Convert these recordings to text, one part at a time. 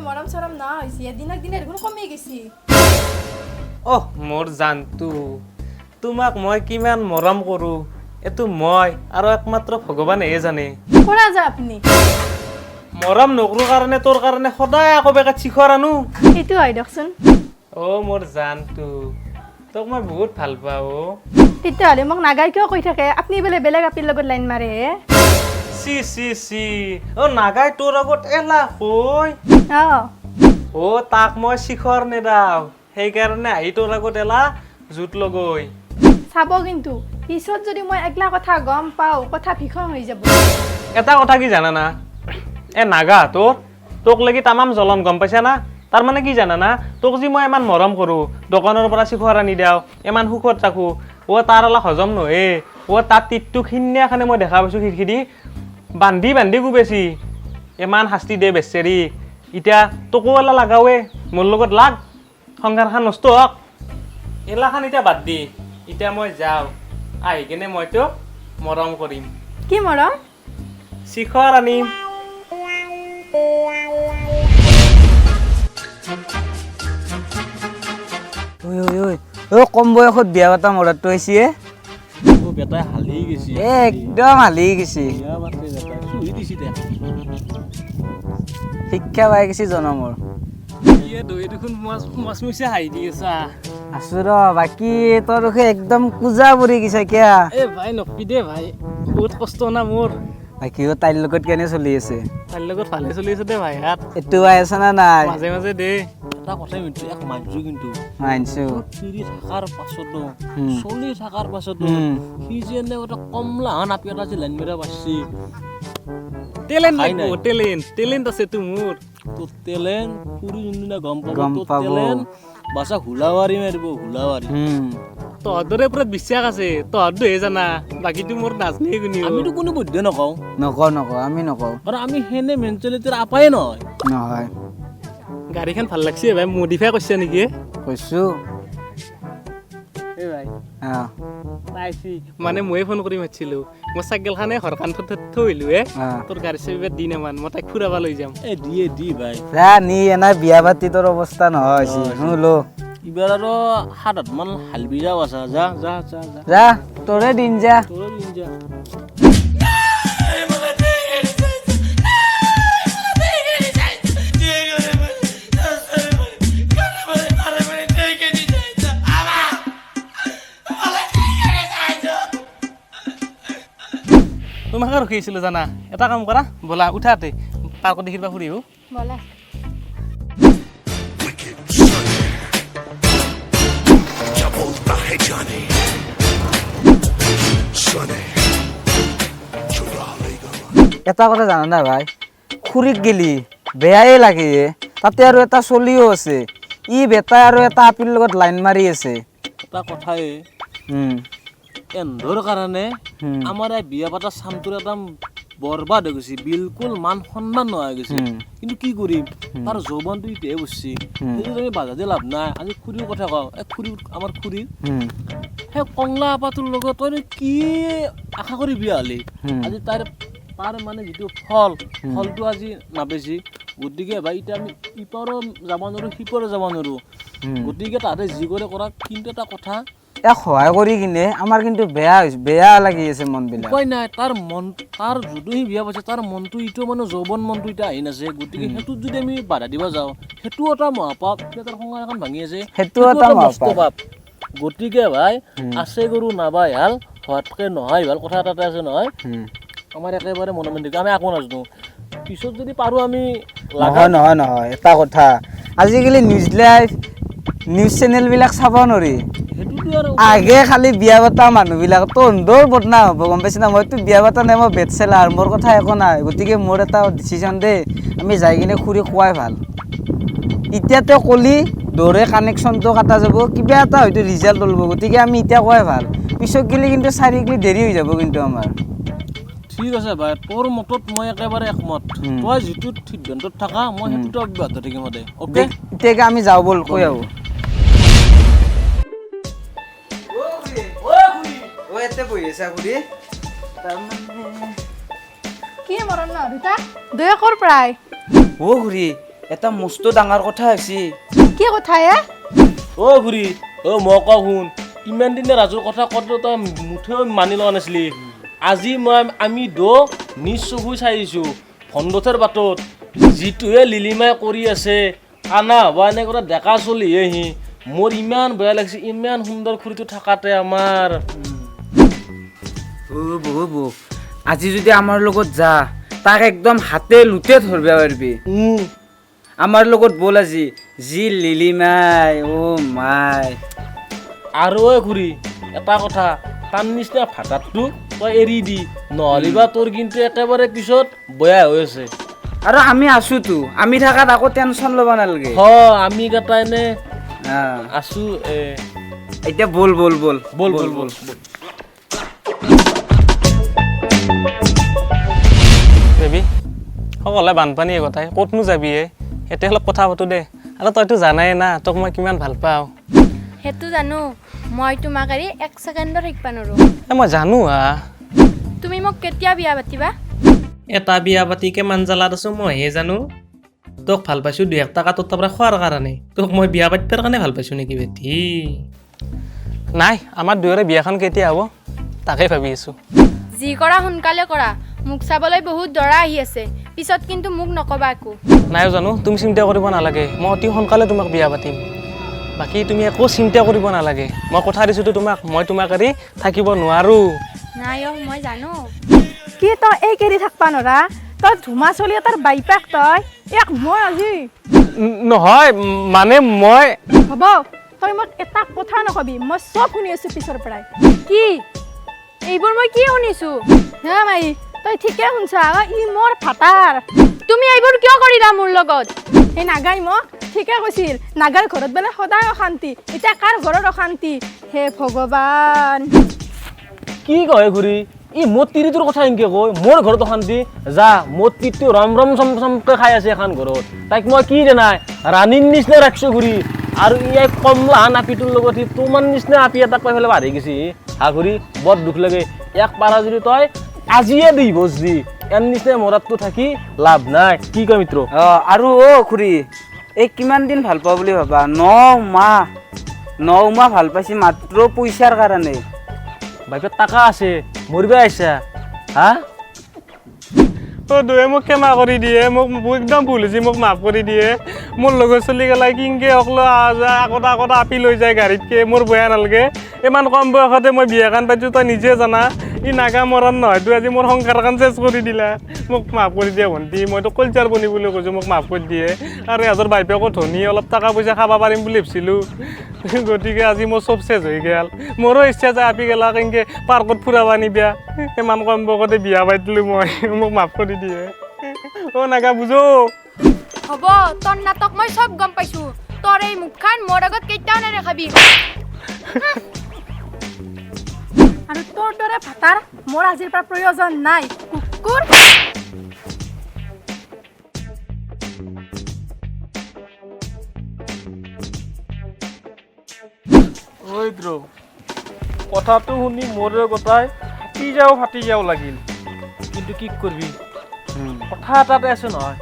মৰম চৰম না হৈছে, দিনক দিনে দেখোন কমি গৈছে। অহ মোৰ জানটো, তোমাক মই কিমান মৰম কৰোঁ এইটো মই আৰু একমাত্ৰ ভগৱানেহে জানে। কৰা যা আপুনি। মৰম নকৰোঁ কাৰণে তোৰ কাৰণে সদায় আকৌ বেকাত শিখৰ আনো। সেইটো হয় দিয়কচোন। অ' মোৰ জানটো, তোক মই বহুত ভাল পাওঁ অ'। তেতিয়াহ'লে মোক নাগাই কিয় কৈ থাকে? আপুনি বোলে বেলেগ আপিৰ লগত লাইন মাৰে হে? চি চি চি, অ' নাগাই তোৰ আগত এলা কৈ। অঁ। অ' তাক মই শিখৰ নেদাও, সেইকাৰণে আহি তোৰ আগত এলা জোঁট লগৈ। চাব কিন্তু পিছত যদি মই একলা কথা গম পাওঁ, কথা ভীষণ হৈ যাব। এটা কথা কি জানানা, এ নাগা তোৰ তোক লাগি তামাম জ্বলন, গম পাইছা না? তাৰমানে কি জানানা, তোক যি মই ইমান মৰম কৰোঁ, দোকানৰ পৰা শিখৰ আনি দিওঁ, ইমান সুখত ৰাখোঁ, অ' তাৰ অলপ হজম নহয়ে। অ' তাৰ তিতটো সিদিনাখনে মই দেখা পাইছোঁ, খিৰিকী বান্ধি বান্ধি কোবাইছি, ইমান শাস্তি দে বেচেৰি। এতিয়া তোকো এলা লাগাৱে, মোৰ লগত লাগ, সংসাৰখন নষ্ট হওক। এলাখান এতিয়া বাদ দি, এতিয়া মই যাওঁ, আহি কিনে মই তোক মৰম কৰিম। কি মৰম? শিখৰ আনিম। ঐ ঐ ঐ ঐ, কম বয়সত বিয়া পাতা মৰাটো হৈছে। বেটাই হালি গৈছে। একদম হালি গৈছে। বিয়া পাতে বেটাই চুহি দিছি দে। শিক্ষা পাই গৈছে জনমৰ। ইয়ে দৈ দেখোন মচমচে হাঁহি দি আছা। আছো ৰ, বাকী তোৰ দেখোন একদম কুজা পৰি গৈছে কিয়া? এ ভাই নকবি দে ভাই, বহুত কষ্ট না মোৰ। বাকী অ তাইৰ লগত কেনে চলি আছে? তাইৰ লগত ভালে চলি আছে দে ভাই, হাত এইটো পাই আছা না নাই? মাজে মাজে দে। এটা কথাই কিন্তু এক মানছো কিন্তু মানছো। তিৰি থকাৰ পাছতো, চলি থকাৰ পাছতো সি যে এনে এটা কমলা হান আপি এটা যে লাইন মাৰিব পাৰছি। টেলেণ্ট ভাই লাগিব। নাই। টেলেণ্ট, টেলেণ্ট আছে তো মোৰ। তোৰ টেলেণ্ট খুৰী যোনদিনা গম পাব, গম তোৰ পাব। টেলেণ্ট বাচা হুলাবাৰী মাৰিব, হুলাবাৰী। তহঁতৰে ওপৰত বিশ্বাস আছে, তহঁতহে জানা, বাকীটো মোৰ নাজনেই কোনেও। আমিতো কোনো বুদ্ধি নকওঁ। নকওঁ নকওঁ, আমি নকওঁ। কাৰণ আমি সেনে মেণ্টেলিটিৰ আপায়ে নহয়। নহয়। গাড়ীখন ভাল লাগছে ভাই, মডিফাই কৰিছে নেকি? কৈছো। এই ভাই। অঁ। পাইছি, মানে ময়ে ফোন কৰি মাতিছিলো, মই চাইকেলখনে ঘৰ কাণত থৈ আহিলো হে। অঁ। তোৰ গাড়ী চাবি দি নামান, মই তাইক ফুৰাব লৈ যাম। এ দিয়ে দি ভাই। যা নি, এনে বিয়া পাতি তোৰ অৱস্থা নহয় হৈছে। লো। এইবাৰ আৰু 7-8 মান হালবি যাও আছা, যা যা যা যা। যা, তোৰে দিন যা। তোৰে দিন যা। তোমাকে ৰখি আছিলো জানা। এটা কাম কৰা, ব'লা উঠাতে পাৰ্কত দেখিবা ফুৰি আহোঁ। ব'লা। क्या बोलता है जाने सुने चुरा लेगा। এটা কথা জানা না ভাই, খুৰীক গেলি বেয়াই লাগে, তাতে আৰু এটা চলিও আছে, ই বেটাই আৰু এটা আপিৰ লগত লাইন মাৰি আছে। এটা কথাই এন্ধৰ কাৰণে আমাৰ এই বিয়া পাতা চামটোৰ এটা বৰবাদ হৈ গৈছে, বিলকুল মান সন্মান নোহোৱা হৈ গৈছে। কিন্তু কি কৰিম, তাৰ যৌৱনটো এতিয়াহে বুজছি, সেইটো আমি বাধা দি লাভ নাই। আজি খুৰীৰ কথা কওঁ, এই খুৰী আমাৰ খুৰী সেই কংলা আপাটোৰ লগত তই কি আশা কৰি বিয়া হ'লি? আজি তাইৰ তাৰ মানে যিটো ফল, ফলটো আজি নাপাইছি। গতিকে ভাই এতিয়া আমি ইপাৰো যাব নোৱাৰোঁ, সিপাৰো যাব নোৱাৰোঁ। গতিকে তাহাঁতে যি কৰে কৰা, কিন্তু এটা কথা ইয়াক সহায় কৰি কিনে আমাৰ কিন্তু বেয়া হৈছে, বেয়া লাগি আছে মনবিলাক। উপায় নাই, তাৰ মন তাৰ যদিও সি বিয়া পাইছে, তাৰ মনটো ইটো মানে যৌৱন মনটো এতিয়া আহি নাছে। গতিকে সেইটোত যদি আমি বাধা দিব যাওঁ, সেইটোও এটা মহাপাপ। এতিয়া তাৰ সংসাৰ এখন ভাঙি আছে, সেইটোও এটা মস্ত মহাপাপ। পাপ। গতিকে ভাই আছে গৰু নাবাই হাল হোৱাতকৈ নহয় ভাল কথা এটা আছে নহয়। আমাৰ একেবাৰে মনে মনে আমি একো নাজানো, পিছত যদি পাৰোঁ আমি নহয় নহয় নহয়, এটা কথা, আজিকালি নিউজ লাইভ নিউজ চেনেলবিলাক চাব নোৱাৰি। সেইটোতো আৰু আগে খালি বিয়া পতা মানুহবিলাক তহঁতৰ বদনাম হ'ব, গম পাইছ না? মইতো বিয়া পতা নাই, মই বেটচেলাৰ, মোৰ কথা একো নাই। গতিকে মোৰ এটা ডিচিশ্যন দেই, আমি যাই কিনে খুৰী কোৱাই ভাল। এতিয়াতে কলি দৌৰে কানেকশ্যনটো কাটা যাব, কিবা এটা হয়তো ৰিজাল্ট ওলাব। গতিকে আমি এতিয়া কোৱাই ভাল, পিছত গ'লে কিন্তু চাৰিগিলি দেৰি হৈ যাব কিন্তু আমাৰ। ঠিক আছে ভাই, তোৰ মতত মই একেবাৰে একমত। তই যিটো সিদ্ধান্তত থাকা, মই সেইটোতে অব্যাহত থাকিম সদায়। অ'কে, এতিয়া আমি যাওঁ ব'ল, কৈ আহোঁ। কি মৰম ন দুটা দুয়ে ক'ৰ প্ৰায়? অ' খুৰী, এটা মস্ত ডাঙৰ কথা হৈছে। কি কথা এ? অ খুৰী, অ মই কওঁ শুন, ইমান দিনে ৰাজুৰ কথা কওঁতে তই মুঠেও মানি লোৱা নাছিলি। আজি মই আমি দো নিজ চকু চাই আহিছোঁ ভণ্ডথেৰ বাটত যিটোহে লিলিমাই কৰি আছে, আনা হোৱা এনেকুৱা ডেকা চলিহে সি। মোৰ ইমান বেয়া লাগিছে, ইমান সুন্দৰ খুৰীটো থাকাতে আমাৰ। হ'ব হ'ব, আজি যদি আমাৰ লগত যা, তাক একদম হাতে লুটে ধৰিব পাৰিবি। আমাৰ লগত ব'ল আজি, যি লিলিমাই, অ' মাই। আৰু ঐ খুৰী, এটা কথা, তাৰ নিচিনা ভাতাটো তই এৰি দি, নহ'লে বা তোৰ কিন্তু একেবাৰে পিছত বেয়া হৈ আছে। আৰু আমি আছোতো, আমি থাকাত আকৌ টেনশ্যন ল'ব নালাগে। আমি কেইটা এনে আছো। এতিয়া ব'ল ব'ল ব'ল ব'ল ব'ল ব'ল। বেবী, সকলোৱে বানপানী গোটাই ক'তনো যাবি এ? এতিয়া অলপ কথা পাতো দে। আৰু তইতো জানাই না তোক মই কিমান ভাল পাওঁ। সেইটো জানো, মই তোমাক এৰি এক ছেকেণ্ডো থাকিব নোৱাৰো। মই জানো হা। তুমি মোক কেতিয়া বিয়া পাতিবা? এটা বিয়া পাতি কিমান জ্বালাত আছো মইহে জানো। তোক ভাল পাইছোঁ 2-1 টকা তোৰ তাৰ পৰা খোৱাৰ কাৰণে, তোক মই বিয়া পাতিবৰ কাৰণে ভাল পাইছোঁ নেকি বেটি? নাই, আমাৰ দুয়োৰে বিয়াখন কেতিয়া হ'ব তাকে ভাবি আছোঁ। যি কৰা সোনকালে কৰা, মোক চাবলৈ বহুত দৰা আহি আছে, পিছত কিন্তু মোক নকবা একো। নাই জানো, তুমি চিন্তা কৰিব নালাগে, মই অতি সোনকালে তোমাক বিয়া পাতিম। বাকী তুমি একো চিন্তা কৰিব নালাগে, মই কথা দিছোঁতো তোমাক, মই তোমাক এৰি থাকিব নোৱাৰোঁ। নাই অ, মই জানো। কি তই এই কেৰি থাকবা নৰা? তই ধুমা চলি এটাৰ বাইপাক তই, এক মই আজি নহয় মানে মই হ'ব, তই মোক এটা কথা নকবি, মই চব শুনি আছোঁ পিছৰ পৰাই। কি এইবোৰ মই কি শুনিছোঁ? হা মাই, তই ঠিকে শুনছা, ই মোৰ ভাতাৰ। তুমি এইবোৰ কিয় কৰিলা মোৰ লগত? সেই নাগাই মোক ঠিকে কৈছিল, নাগাৰ ঘৰত বোলে সদায় অশান্তি, এতিয়া কাৰ ঘৰত অশান্তি? হে ভগৱান। কি কয় খুৰী, ই মোৰ তিৰিটোৰ কথা এনেকৈ কয়, মোৰ ঘৰত অশান্তি? যা, মোৰ তিৰিটো ৰম ৰম চম চমকৈ খাই আছে এখন ঘৰত, তাইক মই কি নাই ৰাণীৰ নিচিনা ৰাখিছোঁ খুৰী। আৰু ইয়াই কমলাহান আপিটোৰ লগত সি তোমাৰ নিচিনা আপি এটাক পাই পেলাই বাঢ়ি গৈছে। হা খুৰী, বৰ দুখ লাগে। ইয়াক পাৰা যদি তই আজিয়ে দি ভোজ দি, ইয়াৰ নিচিনা মৰাতটো থাকি লাভ নাই। কি কয় মিত্ৰ? অঁ, আৰু অ' খুৰী, এই কিমান দিন ভাল পোৱা বুলি ভাবা? 9 মাহ, 9 মাহ ভাল পাইছি মাত্ৰ পইচাৰ কাৰণে। বাইকত টাকা আছে, মৰিব আহিছা হা? অ' দুয়ে মোক ক্ষমা কৰি দিয়ে, মোক একদম ভুল হৈছে, মোক মাফ কৰি দিয়ে। মোৰ লগৰ চলি গেলাই কিনকে অকলো অহা যোৱা আগতে আগতে আপি লৈ যায় গাড়ীতকে, মোৰ বেয়া নালাগে। ইমান কম বয়সতে মই বিয়াখন পাতিছোঁ, তই নিজে জানা। ই নাগা মৰণ নহয়, তই আজি মোৰ সংসাৰখন চেচ কৰি দিলা। মোক মাফ কৰি দিয়ে ভণ্টি, মইতো কলজাৰ বনি বুলি কৈছোঁ, মোক মাফ কৰি দিয়ে। আৰু এজৰ বাইপেকো ধনী, অলপ টকা পইচা খাব পাৰিম বুলি ভাবিছিলোঁ, গতিকে আজি মোৰ চব চেচ হৈ গ'ল। মোৰো ইচ্ছা যায় আপি গেলাক এনেকৈ পাৰ্কত ফুৰাব নিবিয়া, ইমান কম বয়সতে বিয়া পাতিলোঁ মই, মোক মাফ কৰি দিয়ে। অ' নাগা বুজো। হ'ব, তোৰ নাটক মই চব গম পাইছোঁ, তোৰ এই মুখখন মোৰ আগত কেতিয়াও নেদেখাবি। আৰু তোৰ দৰে ভাতাৰ মোৰ আজিৰ পৰা প্ৰয়োজন নাই, কুকুৰ। কথাটো শুনি মোৰ গোটাই ফাটি যাওঁ লাগিল, কিন্তু কি কৰিবি, কথা এটাতে আছে নহয়,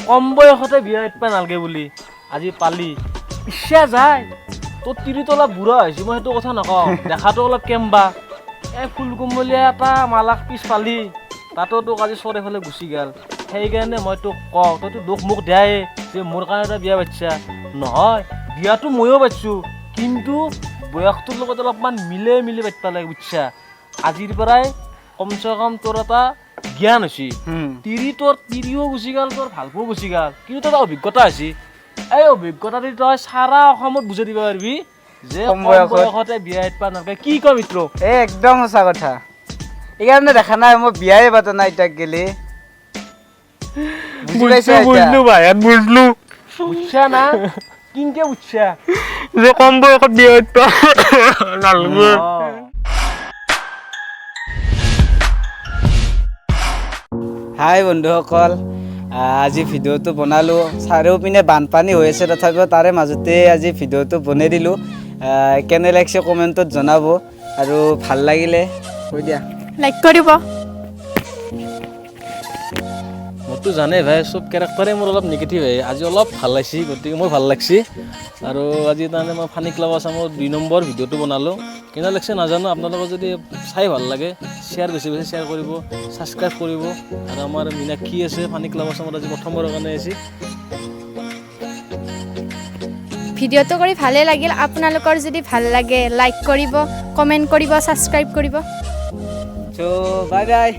কম বয়সতে বিয়া পাতিব নালাগে বুলি আজি পালি ইচ্ছা যায়। তোৰ তিৰিটো অলপ বুঢ়া হৈছে, মই সেইটো কথা নকওঁ, দেখাটো অলপ কেম্বা, এই ফুলকুমলীয়া এটা মালাক পিছ পালি, তাতো তোক আজি চৰেফালে গুচি গ'ল। সেইকাৰণে মই তোক কওঁ, তইতো দুখ মোক দিয়াই যে মোৰ কাৰণে তই বিয়া পাতিছা। নহয়, বিয়াটো ময়ো পাতিছোঁ, কিন্তু বয়সটোৰ লগত অলপমান মিলে মিলি পাতিব লাগে, বুজিছা? আজিৰ পৰাই কমচে কম তোৰ এটা জ্ঞান হৈছে, তিৰি তোৰ তিৰিও গুচি গ'ল, তোৰ ভালপোৱাও গুচি গ'ল, কিন্তু তোৰ এটা অভিজ্ঞতা হৈছে। এই অভিজ্ঞতা দি তই সাৰা অসমত বুজাই দিব পাৰিবি যে কম বয়সতে বিয়া পাতিব নালাগে। কি কয় মিত্ৰ? এই একদম সঁচা কথা, এইকাৰণে দেখা নাই মই বিয়াই পাতা নাই তাক গেলি। বুজলো ভাই, বুজলো। বুজছা না কিনকে বুজছা যে কম বয়সত বিয়া পাতিব নালাগে। হাই বন্ধুসকল, আজি ভিডিঅ'টো বনালোঁ। চাৰিওপিনে বানপানী হৈ আছে, তথাপিও তাৰে মাজতে আজি ভিডিঅ'টো বনাই দিলোঁ। কেনে লাগিছে কমেণ্টত জনাব, আৰু ভাল লাগিলে কৈ দিয়া, লাইক কৰিব। মোৰতো জানে ভাই, চব কেৰেক্টাৰে মোৰ অলপ নিগেটিভ আহে। আজি অলপ ভাল লাগিছে, গতিকে মোৰ ভাল লাগছে। আৰু আজি তাৰমানে মই ফানী ক্লাব আছামৰ 2 নম্বৰ ভিডিঅ'টো বনালোঁ। কেনে লাগছে নাজানো, আপোনালোকৰ যদি চাই ভাল লাগে শ্বেয়াৰ, বেছি বেছি শ্বেয়াৰ কৰিব, ছাবস্ক্ৰাইব কৰিব। আৰু আমাৰ মীনাক্ষী আছে, ফানী ক্লাব আছামত আজি প্ৰথমবাৰৰ কাৰণে আহিছে। ভিডিঅ'টো কৰি ভালেই লাগিল। আপোনালোকৰ যদি ভাল লাগে লাইক কৰিব, কমেণ্ট কৰিব, ছাবস্ক্ৰাইব কৰিব। চ' বাই বাই।